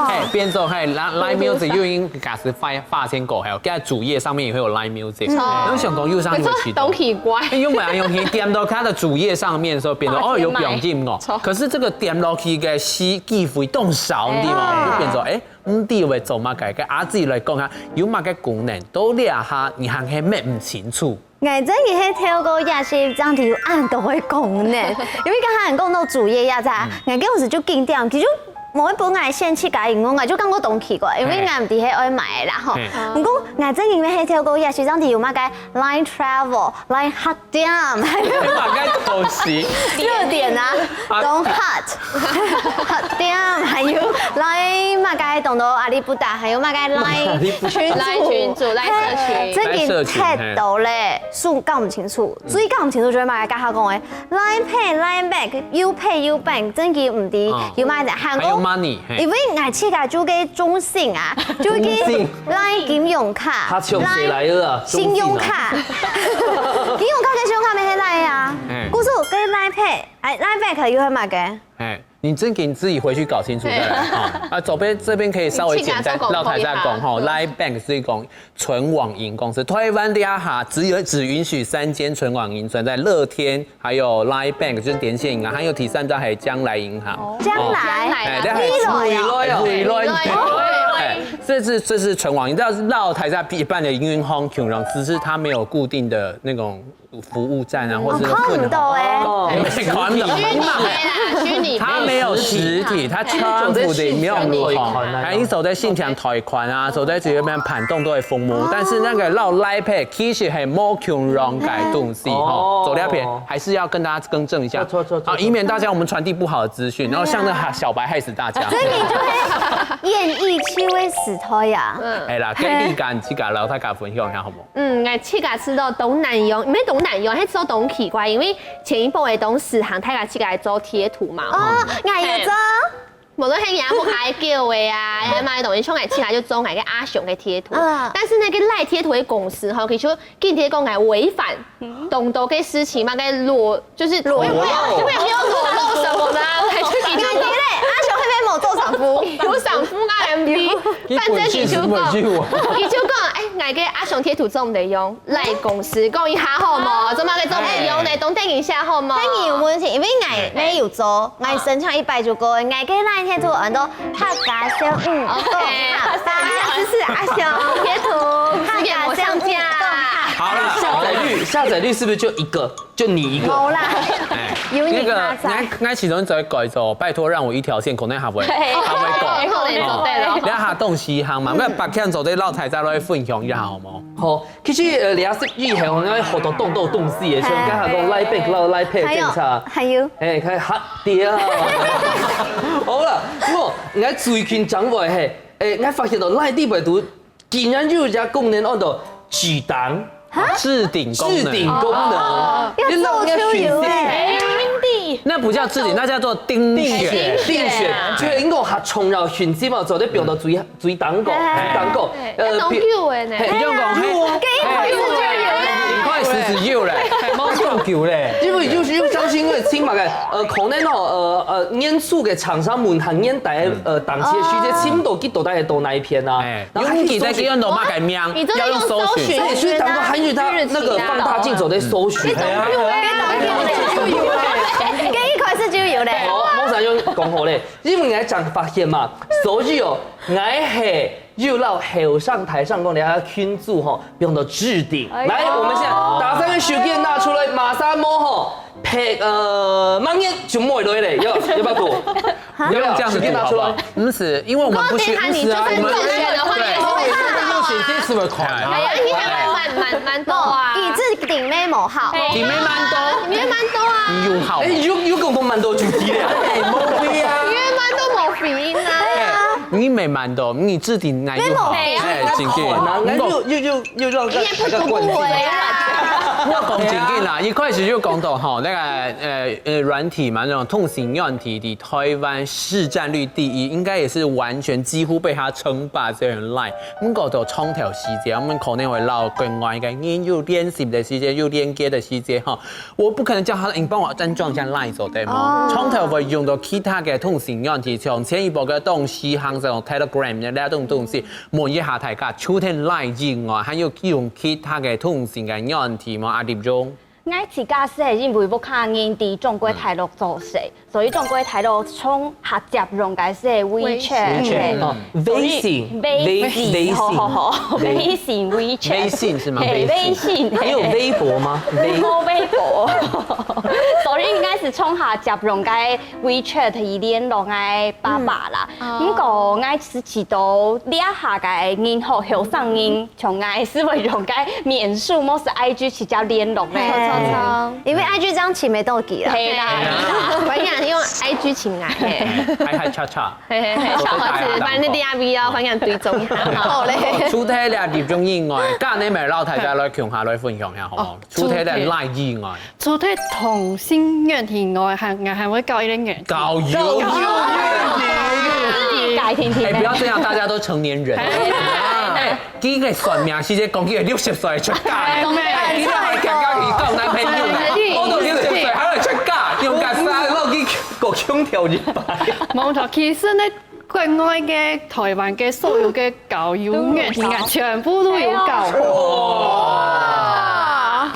哎，變做係LINE LINE Music又應該是發發現過後，在主頁上面也會有LINE Music。 有想講有啥有趣的？當奇怪。因為本來用點到它的主頁上面的時候，變成哦有表音樂，可是這個點落去个是機會當少，對嗎？就變成哎，毋知會做麼个，跟阿志來講下，有麼个功能，到這下你還係摸毋清楚。 𠊎正經係透過夜市正知有恁多个功能，因為剛才你講到主頁夜市，𠊎該時就緊張，佢就無分𠊎選自家音樂，𠊎就感覺當奇怪，因為𠊎毋知係愛買个啦吼。毋過𠊎正經係透過夜市正知有麼个LINE Travel、LINE Hot店，還有麼个東西？熱點啊，當 hot。 店，還有LINE麼个當多阿里不達，還有麼个LINE群組，LINE群組，LINE社群，正經太多了，數搞毋清楚，最搞毋清楚就係麼个，剛剛講个LINE Pay、LINE Bank、U Pay、U Bank，正經毋知有麼个，還有 money，因為𠊎自家就个中信啊，就个LINE金融卡，他從誰來的啊？信用卡，金融卡跟信用卡乜係LINE啊，故所个LINE Pay，哎，LINE Bank又係麼个？ 哎，你正經自己回去搞清楚再來哈。啊，左邊這邊可以稍微簡單，老太太講哈，LINE Bank是一種純網銀公司，台灣這下只有只允許三間純網銀存在，樂天，還有LINE Bank就是點線銀行，還有第三家還有將來銀行。將來，哎，這還有未來，未來，哎，這是這是純網银，但是老太太一般的銀行金融，只是它沒有固定的那種 服務站啊，或者是看不到哎，看不到，虚擬的啦，虚擬。它沒有實體，它全部都沒有入行，哎，你走在現場貸款啊，走在這邊盤動都會服務，但是那個老LINE Pay其實係無共樣个東西哈，走兩遍還是要跟大家更正一下，啊，以免大家我們傳遞不好的資訊，然後像那小白害死大家。所以你就會演藝趣味時代呀，哎啦，跟你講，自家老太家分享一下好不好？ 嗯，𠊎自家試到當難用，毋係當難用，係做當奇怪，因為前一波个當時行，大家自家來做貼圖嘛。哦，𠊎有做。無論係阿姆阿狗个啊，還有麼个東西，像𠊎自家就做𠊎个阿雄个貼圖。但是那個LINE貼圖个公司吼，佢就緊貼講𠊎違反當多个事情嘛，該裸 就是我也沒有，我也沒有裸露什麼的，還是你就說，阿雄會不會某做丈夫？有丈夫啊，M V，反正你就講，你就講，哎，𠊎个阿雄貼圖做毋得用，LINE公司講一下好無？做麼个做毋得用呢？等一下好無？但你有問題，因為𠊎，𠊎有做，𠊎申請一擺就過，𠊎个LINE貼圖安到客家小五，OK，客家，支持阿雄貼圖，客家小五，好了，下載率，下載率是不是就一個？就你一個？無啦，哎，有你那個，他在。那那其中一個改走，拜託讓我一條線，可能還會，還會夠。可能做得了。你看下東西行嘛，那白天走這老太太來分享一下好嗎？好，其實呃，你要是以後應該好多動動東西耶，像剛才講 Line Pay、Line Pay 檢查，還有，哎，看好的啊。好了，不過你看最近掌握嘿，哎，你看發現到 Line 裡背都 竟然有一隻功能安到置頂，置頂功能，置頂功能，要做出有哎，那不叫置頂，那叫做釘選。釘選，就應該較重要訊息嘛，做得表到最最頂高，最頂高，呃，當久的呢，你用講，跟一開始就有了。一開始就有了，當久嘞。因為就是又相信因為新嘛个，呃，可能哦，呃呃，年初个廠商們還年代，呃，當期个時節，尋到幾多大概到哪一篇啊？哎，用記得去用到麼个名，你真的用搜寻，所以當中還有他那個放大鏡走在搜寻。跟一開始就有了。哦，我想用講好嘞，因為你還講發現嘛，所以哦，𠊎係又老後生台上講你要群組吼，用到置頂。來，我們現在打三個手機拿出來，馬上摸吼，拍呃，慢點就摸落來，要要不要賭？不用這樣子賭好不好？不是，因為我們不需要，你就是正選的話，你也會看到啊。用手機是不是看啊？哎呀，你還蠻蠻蠻蠻多啊。你置頂咩無好？你沒蠻多，你也蠻多啊。你有好哎，。有有講到蠻多主題了，哎，無必要。你也蠻多無回應啊。哎，你沒蠻多，你置頂哪有好？沒有哎，真的。那又又又又讓大家更關心。啊。我講正經啦，一開始就講到吼，那個呃呃軟體嘛，那種通訊軟體，在台灣市占率第一，應該也是完全幾乎被它稱霸這種 Line。不過到創投時節，我們可能會摎國外个人有聯繫的時節，有連接的時節吼，我不可能叫他，你幫我安裝一下 Line 做得嗎？創投會用到其他个通訊軟體，像前一波个東西，像這種 Telegram 的那種東西，問一下大家，除忒 Line 以外，還有用其他个通訊个軟體嗎？阿立勇。 𠊎自家係因為屋下人在中國大陸做事，所以中國大陸上較接用个係WeChat。哦，微信，微信，微信，好好好，微信WeChat。微信是嗎？嘿，微信。你有微博嗎？微無微博，所以應該係上較接用个WeChat去聯絡𠊎爸爸啦。毋過𠊎係知道這下个人吼，後生人 像𠊎係會用該面書，無係IG直接聯絡咧。因為IG張起沒到底啦。係啦，反正用IG請來，嘿，還還恰恰。嘿嘿嘿，小盒子，反正你D R V哦，反正追蹤一下。好嘞。除忒這立勇以外，今日乜摎大家來共下來分享一下，好無？除忒這Line以外，除忒通訊軟體以外，還還會搞一點軟體。搞有有有。改天天哎，不要這樣，大家都成年人。哎，這個算命時節講起六十歲出嫁，你都還強調你交男朋友呢，我都六十歲還會出嫁，用个啥？我去過空調一擺。無錯，其實呢，國外个、台灣个所有个交友軟體啊，全部都有搞過。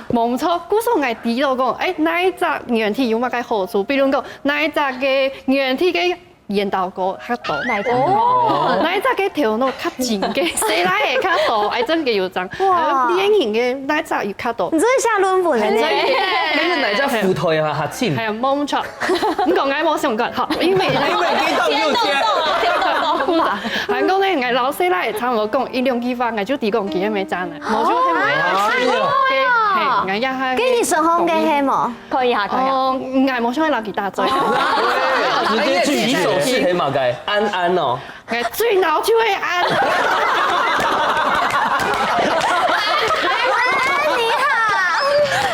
無錯，故所𠊎知道講，哎，哪一隻軟體有麼个好處？比如講，哪一隻个軟體个緣投稿較多，哪一隻？哦，哪一隻个頭腦較精个，細倈仔較多，哎，真个有影。哇，戀人个哪一隻有較多？你真的下論文了呢。那是哪一家福頭呀？哈，親。還有無錯，你講𠊎無相干，好，因為因為你都有錢。嘛，還講呢，𠊎老細倈差不多講一兩句話，𠊎就知講佢係毋係渣男，無就係毋係。哎呦，嘿，𠊎也還跟你說好个係無？可以哈，可以哈。哦，𠊎無想愛摎佢打嘴。直接舉手是黑馬該安安哦。哎，最惱就會安。你好，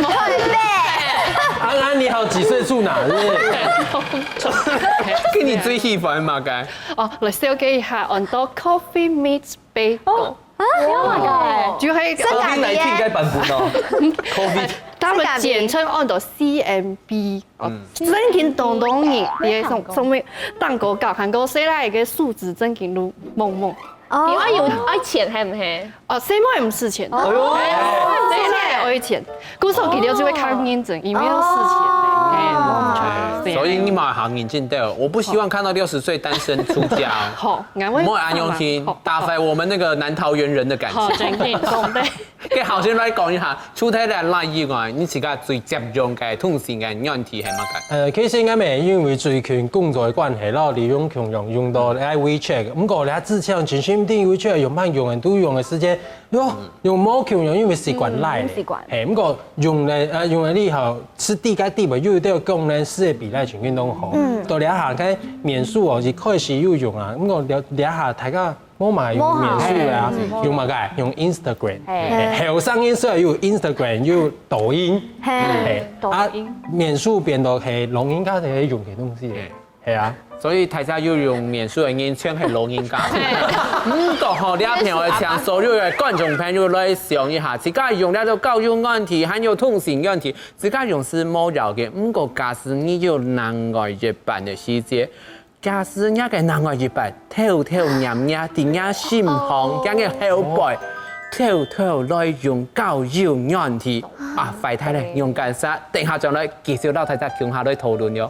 寶貝。安安你好，幾歲住哪？是不是？跟你最喜歡嘛該？哦，來紹介一下，安到Coffee Meets Bagel。哦，my god！就係真的假的？該版本哦，COVID。他們簡稱安到C M B。哦，正經當當人，也上上面蛋糕搞，還過細倈个素質正經都猛猛。你愛有愛錢係毋係？哦，細妹毋使錢，哎呦，細倈愛錢，故所佢兜就會較認真，因為要使錢。所以你嘛行眼鏡戴，我不希望看到六十歲單身出家。好，俺會莫安用心，好，打壞我們那個南桃園人的感情。好，真的，講得。給好心來講一下，除了這以外，你自家最接用个通訊个軟體係麼个？呃，其實𠊎也因為最近工作个關係咯，利用共樣用到來WeChat，毋過咧之前真心定WeChat用慢用很多用个時間，用用無共樣，因為習慣來。嗯，習慣。嘿，毋過用了呃用了以後，實際个地位又對功能事業比例情形當好。嗯，到這下个面書哦，一開始有用啊，毋過這這下大家無嘛用面書啊，用麼个？用Instagram。嘿，後生人雖然有Instagram，有抖音，嘿，啊，面書變到係老人家个用个東西。係啊，所以大家又用面書个人全係老人家。毋過吼，這片愛請所有个觀眾朋友來想一下，自家用這種交友軟體，還有通訊軟體，自家用係無要緊。毋過假使你有另外一半个時節， 假使若个另外一半偷偷摸摸，在若心項，佢个後背，偷偷來用交友軟體，啊，壞忒咧，勇敢煞，等下轉來繼續摎大家共下來討論喲。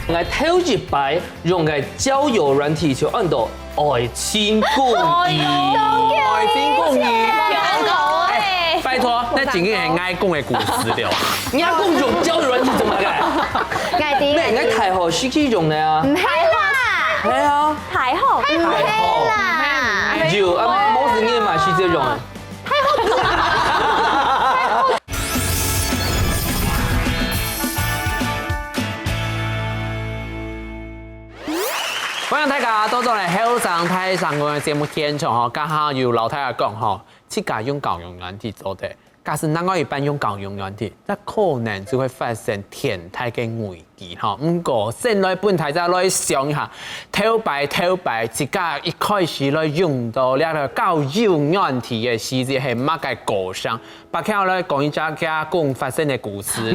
𠊎頭一擺用个交友軟體就安到愛情公寓。愛情公寓。哎，拜託，該正經係𠊎講个故事了。你還講用交友軟體做麼个？ 𠊎知，𠊎知。該𠊎大學時期用个啊。毋係啦。係啊。大學？毋係啦。有啊，無時間嘛，時節用。歡迎大家倒轉來後生大聲公个節目現場吼，剛好有摎大家講吼，自家用交友軟體做得， 假使另外一半用交友軟體，該可能就會發生天大个危機吼。毋過，先來分大家來想一下，頭擺頭擺自家一開始來用到這個交友軟體个時節係麼个過程？白強來講一下佢講發生个故事。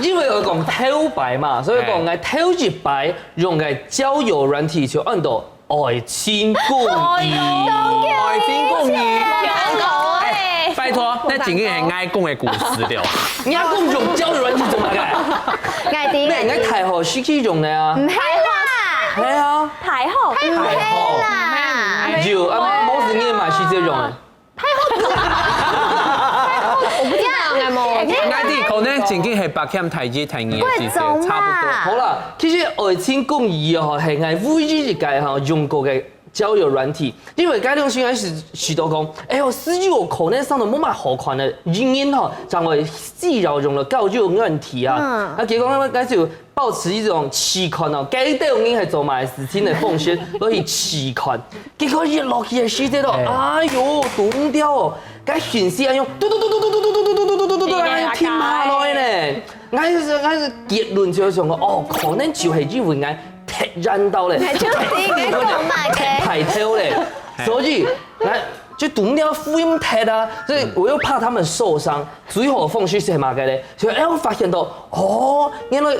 因為𠊎講頭擺嘛，所以講𠊎頭一擺用个交友軟體就安到 愛情公寓。愛情公寓。哎，拜託，該正經係𠊎講个故事了。你還講用交友軟體做麼个？𠊎知，𠊎知。該𠊎大學時期用个啊。毋係啦。係啊。大學？毋係啦。有啊，無時間嘛，時節用。 太好，太好，我不知道，𠊎無。𠊎知可能正經係白強大一、大二个時節，差不多。好啦，其實愛情公寓吼，係𠊎唯一一個吼用過个交友軟體，因為該段時間係試著講，哎喲，係有可能生到無麼好看个人吼，正會需要用到交友軟體啊。嗯。啊，結果𠊎就 保持一種試看哦，該兜人係做麼个事情个方式落去試看。結果一落去个時節咯，哎喲，堵毋著哦，該訊息恁樣嘟嘟嘟嘟嘟嘟嘟嘟嘟嘟嘟嘟嘟嘟，恁樣停下來呢。𠊎係𠊎係結論就想講，哦，可能就係因為𠊎忒爛到咧，就係你講嘛，忒壞頭咧，所以𠊎就堵毋著回應忒啊，所以我又怕他們受傷， 最好个方式係麼个咧？就哎，𠊎發現到，哦，原來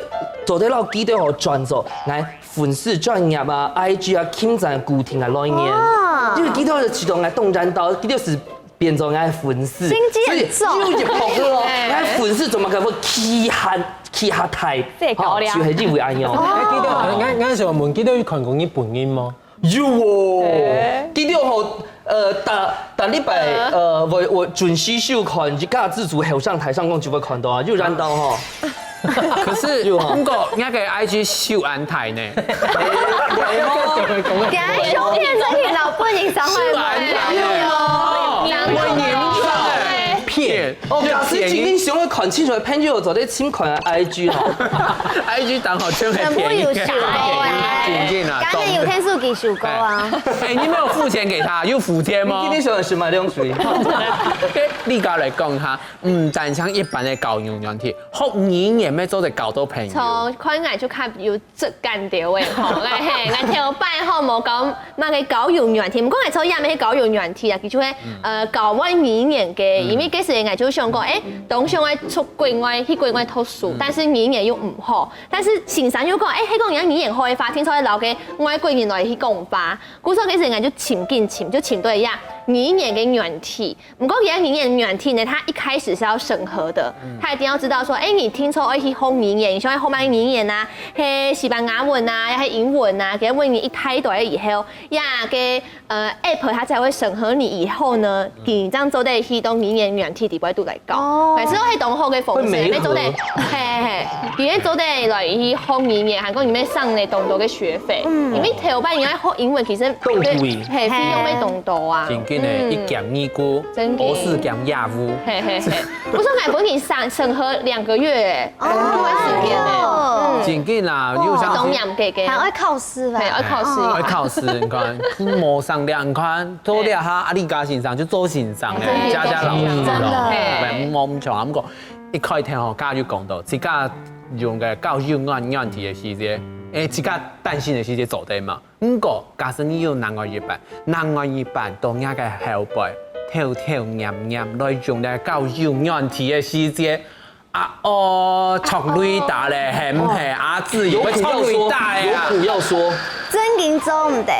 做得摎佢兜吼轉做𠊎粉絲專頁啊、I G啊、網站固定个來源。因為佢兜就知道𠊎當爛到，佢兜係變做𠊎粉絲，心機很重。所以又一步咯，𠊎粉絲做麼个會企下企下大？就係因為恁樣。哎，佢兜，𠊎𠊎想問，佢兜有看過你本人無？ 有哦，佢兜吼，呃，逐逐禮拜，呃，𠊎𠊎準時收看一家之煮後生大聲公就會看到啊，有爛到吼。可是，毋過，人家个I G收恁大呢。等下相片真係老本人上來。收恁大呢。騙。哦，假使今天想要看清楚的朋友，做得請看I G吼。I G當好，真係騙人。全部有收過欸。真的啊，當然有天數 收過啊。哎，你沒有付錢給他，有付錢嗎？你今天想的是買涼水。OK，你過來講哈，毋單淨一般个交友軟體，學語言也做得交到朋友。從看來就較有質感个話吼，哎嘿，𠊎頭擺吼無交麼个交友軟體，毋過𠊎頭擺也係交友軟體啊，佢就會呃交換語言个，因為該時𠊎就想講，哎，當想愛出國外，去國外讀書，但是語言又毋好，但是先生又講，哎，係講人家語言好个話，聽說愛摎个外國人來去講話。 故所該時𠊎就尋緊尋，就尋著一隻語言个軟體。毋過佢个語言軟體呢，它一開始是要審核的，他一定要知道說，哎，你聽說愛去學語言，你想愛學麼个語言啊？係西班牙文啊，也係英文啊？佢問你一大堆以後，呀，个呃 app 它才會審核你以後呢，你正做得去到語言軟體底背肚來教。哦還是係當好个方式，會媒合你做得，係係係，你做得來去學語言，還講你愛省了當多个學費，因為頭擺你愛學英文，其實當貴係費用會當多啊。真緊个，一兼二顧，真緊博士兼業務。係係係，毋過𠊎分你審審核兩個月，欸，很多時間呢。真緊啦，因為像當嚴格个，還愛考試吧？係愛考試。愛考試，你看，無上了，你看，做了哈，阿里嘎先生就做先生了，真的家家老師真的了，係無毋錯。毋過一開頭吼，剛剛就講到，自家用个教育軟軟體个時節，誒，自家擔心个時節做得嘛。毋過，假使你有另外一半，另外一半到你个後背，偷偷黏黏來用个教育軟體个時節，啊哦，著雷打咧，係毋係？阿志有會著雷打个啊！有苦要說，正經做毋得，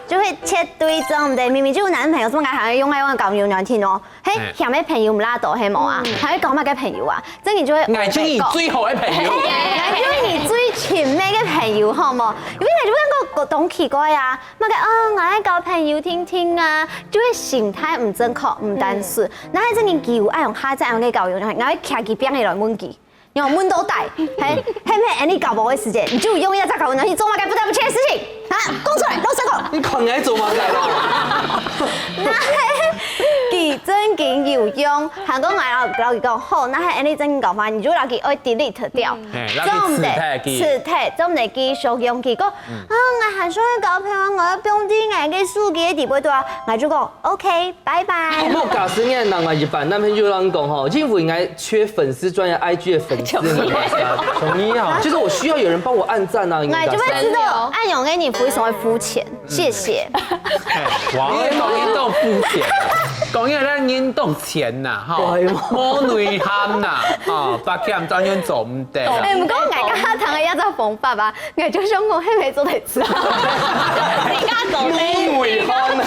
就係絕對做毋得。明明就有男朋友，做麼个還愛用愛用交友軟體哦？嘿哎，嫌个朋友毋拉倒，係無啊？還愛交麼个朋友啊？正經就會𠊎就你最好个朋友。哎，就係你最親密个朋友，好無？因為𠊎就會感覺當奇怪啊，麼个啊，𠊎愛交朋友定定啊，就係心態毋正確、毋單純。那係正經佢有愛用下載恁个交友軟體，𠊎會徛佢邊仔來問佢，然後問到底，嘿，係毋係恁呢交往个時間，你就用一隻交友軟體做麼个不得不切个事情？啊，講出來，老實講。你看𠊎做麼个？那係佢正經有用，還過𠊎摎摎佢講好，那係恁呢正經交換，你就摎佢愛delete掉。嘿，摎佢辭退佢。辭退，做毋得繼續用佢。講啊，𠊎還想愛交朋友，𠊎愛放低𠊎个手機个底背對啊，𠊎就講OK，拜拜。莫假使你另外一半男朋友摎你講吼，因為𠊎缺粉絲專頁、I G个粉絲，你懂嗎？同意啊，就是我需要有人幫我按讚啊，你懂嗎？𠊎就會知道恁樣个人非常个膚淺，謝謝。哇，講人當膚淺，講人咧人當淺呐，吼，對無內涵呐，吼，八點專員做毋得啊。哎，毋過𠊎剛剛聽个一隻方法啊，𠊎就想講，係毋係做得做？你敢講無內涵啊，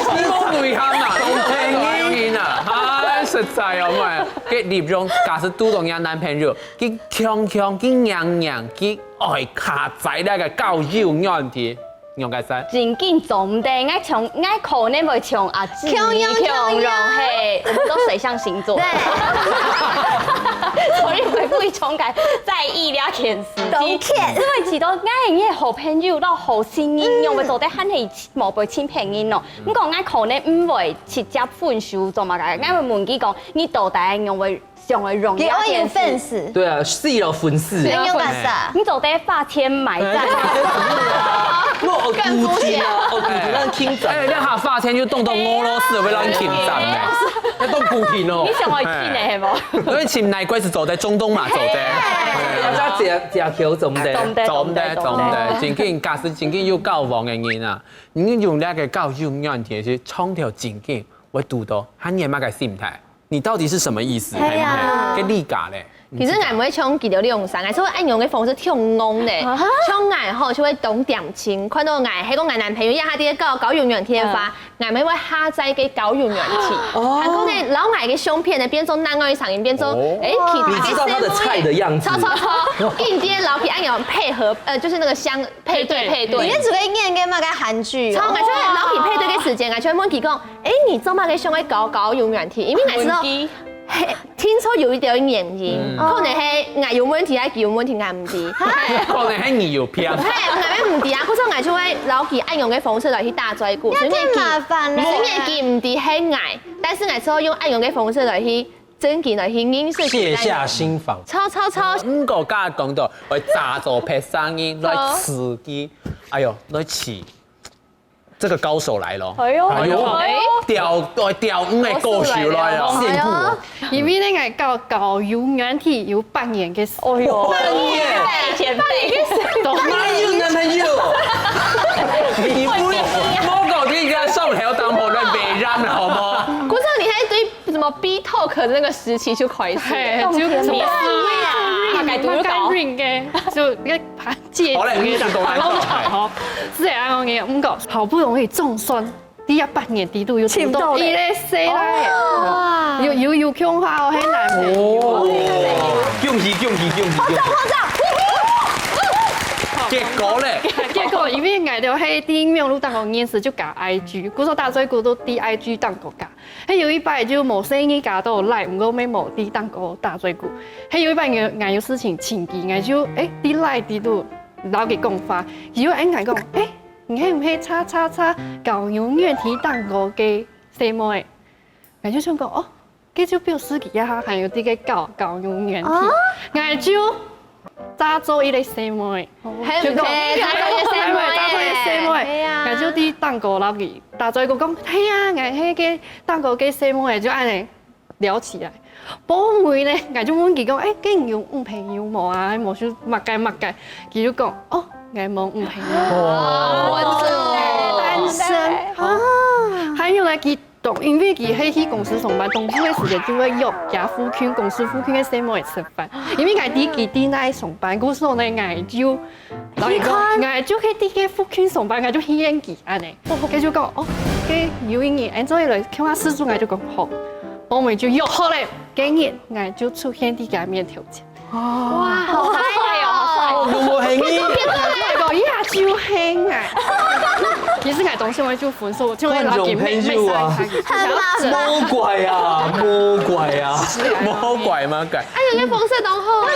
無內涵啊，當騙人啊，唉，實在哦，喂，該利用假使堵到人男朋友，佢強強，佢硬硬，佢愛下載該个交友軟體，用个啥？正經做毋得，𠊎像，𠊎可能會像阿志，強樣強樣強樣嘿，我們都水象星座，對，所以會非常个在意這件事情。當欠。因為知道𠊎个好朋友到好心人，用會做得喊佢無被親朋友咯。毋過𠊎可能毋會直接分手做麼个，𠊎會問佢講，你到底用會想會用這你愛有件事？粉絲，對啊，是有粉絲。你有辦法。你做得花錢買讚。我有固定啊，有固定讓你聽讚。哎，你下發現就動動俄羅斯會讓你停站呢，要動固定哦你。想愛聽的係無？因為請哪國是走在中東嘛，走在。大家假假球怎麼的？懂得，懂得，懂懂得。得，正經，假使正經有交往个人啊，你用那個交友軟體去創造正經，會堵到，還有麼个心態？你到底是什麼意思？哎呀還有，該理解咧？其實𠊎毋會像佢兜恁樣，𠊎係會恁樣个方式聽講咧。像𠊎吼，就會當恬靜，看到𠊎，係講𠊎男朋友，讓他這個交交友軟體个話，𠊎會下載个交友軟體。哦，還講呢，摎𠊎个相片呢，變做男女聲音，變做，哦哎，其他你知道他的菜的樣子超超超，硬接摎佢恁樣配合，呃，就是那個相配對配對你。在做个演个麼个韓劇超，哦？𠊎就會摎佢配對个時間，𠊎就會問佢講，哎，你做麼个想愛交交友軟體？因為𠊎知道，嘿，聽說有一點原因，可能係𠊎有問題，還係佢有問題，𠊎毋知。可能係你有病。嘿，𠊎也毋知啊，故所𠊎就會摎佢恁樣个方式來去打嘴鼓，所以太麻煩了。雖然佢毋知係𠊎，但是𠊎只好用恁樣个方式來去正經來去認識佢。卸下心防。超超超，毋過剛才講到，會假做別生人來刺激，哎喲，來刺，這個高手來了。哎喲，哎喲哎喲，釣，愛釣魚个高手來了。哎喲，因為呢，𠊎交交友軟體有半年个時間。哎喲，半年，前輩，哪有男朋友？你不，莫搞這個上條當紅的美人，好嗎？不是你還對什麼 B Talk 的那個時期就開始了，嘿，就什麼大概讀搞干。Ring 个，就該爬戒指好嘞，你想懂了好，是這樣个，毋過好不容易總算第一八年底肚有尋到一个細倈仔，有有有共下哦，係男朋友。哦，恭喜恭喜恭喜恭喜！結果咧？結果因為𠊎兜係在網路當中認識，就加I G，故所打嘴鼓都在I G當中加。係有一擺就無細義加到Line，毋過乜無在當中打嘴鼓。係有一擺𠊎𠊎有事情尋佢，𠊎就誒在Line裡肚摎佢講話，佢就應𠊎講，誒，你係毋係叉叉叉交友軟體當中个細妹？𠊎就想講，哦，該就表示佢這下還有在該交交友軟體，𠊎就假做一个細妹。係毋係？假做一个細妹，假做一个細妹，係啊。𠊎就在當中摎佢打嘴鼓講，係啊，𠊎係該當中个細妹，就恁仔聊起來。後尾呢，𠊎就問佢講，誒，該你有女朋友無啊？無就麼个麼个，佢就講，哦，𠊎無女朋友。哇，單身啊。還有呢，佢當因為佢係去公司上班，當晝个時間就會約佢附近公司附近个細妹食飯，因為𠊎知佢在哪上班，故所呢，𠊎就，然後佢講，𠊎就係在該附近上班，𠊎就去應佢恁仔。佢就講，哦，該有一日，恁做來共下試試，𠊎就講好，後尾就約好了，該日𠊎就出現在佢面頭前。 哇，好帥哦，好帥哦！哦，如果係你，結果也就係𠊎。其實𠊎當時𠊎就分手，就會觀眾朋友啊，想要整。魔怪啊，魔怪啊，魔怪嘛，怪。哎呀，你風勢當好哎。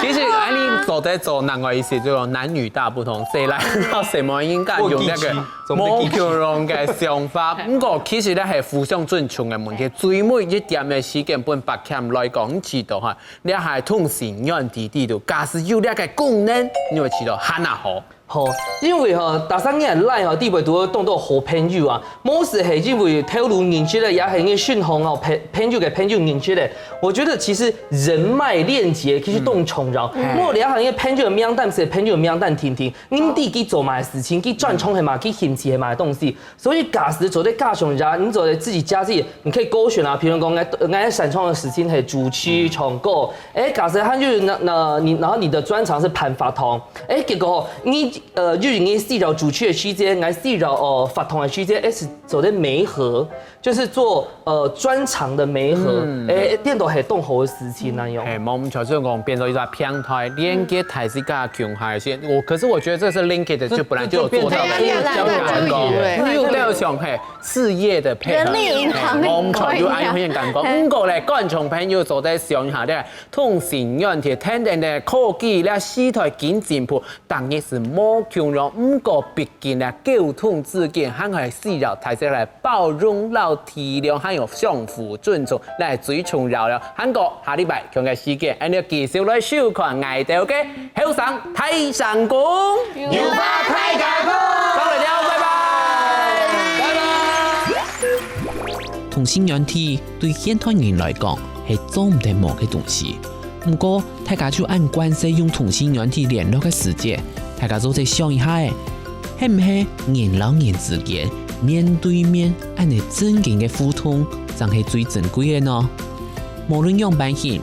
其實恁樣做得做另外一些，就講男女大不同，細倈到細妹應該有那個無共樣个想法。毋過其實咧係互相尊重个問題，最尾一點个時間分白camp來講，你知道哈， 這下通訊軟體裡肚，假使有這個功能，你會知道還較好。好，因為吼，逐儕人Line吼，裡背都會當做好朋友啊。無論係因為頭路認識个，也係因為訊號吼，朋朋友个朋友認識个。我覺得其實人脈鏈接其實當重要。嗯。莫這下因為朋友个名單係朋友个名單定定，你毋知佢做麼个事情，佢專長係麼个，佢興趣係麼个東西。 所以假使做得加上一下，你做得自己加自己，你可以勾選啊，譬如講，𠊎𠊎擅長个事情係主持、唱歌，誒，假使還有那那你，然後你的專長是辦活動，誒，結果你呃，因為你需要主持个時間，𠊎需要呃活動个時間，誒，係做得媒合，就是做呃專長的媒合，誒，顛倒係當好个事情恁樣。係，無毋著，就講變做一個平台，連結大自家共下个事。我可是我覺得這是連結的，就本來就有做到的，就就就就有了。你有沒有想嘿？ 事業的配合。人力銀行的無毋著，有恁樣个感覺。毋過咧，觀眾朋友做得想一下咧，通訊軟體，天然个科技咧，時代緊進步，逐日係無共樣。毋過畢竟咧，溝通之間還係需要大家來包容、摎體諒，還有相互尊重，來最重要了。還過下禮拜共樣个時間，恁樣繼續來收看𠊎兜个 後生大聲公，有話大家講。講了了，拜拜。拜拜。通訊軟體對現代人來講係做毋得無个東西。毋過，大家就恁慣勢用通訊軟體聯絡个時節，大家做得想一下仔，係毋係人摎人之間面對面恁樣正經个互動，正係最珍貴个呢？ 無論仰般形，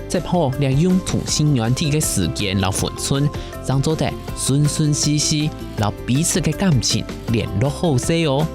接好利用通訊軟體个時間摎分寸，正做得順順序序摎彼此个感情聯絡好勢哦。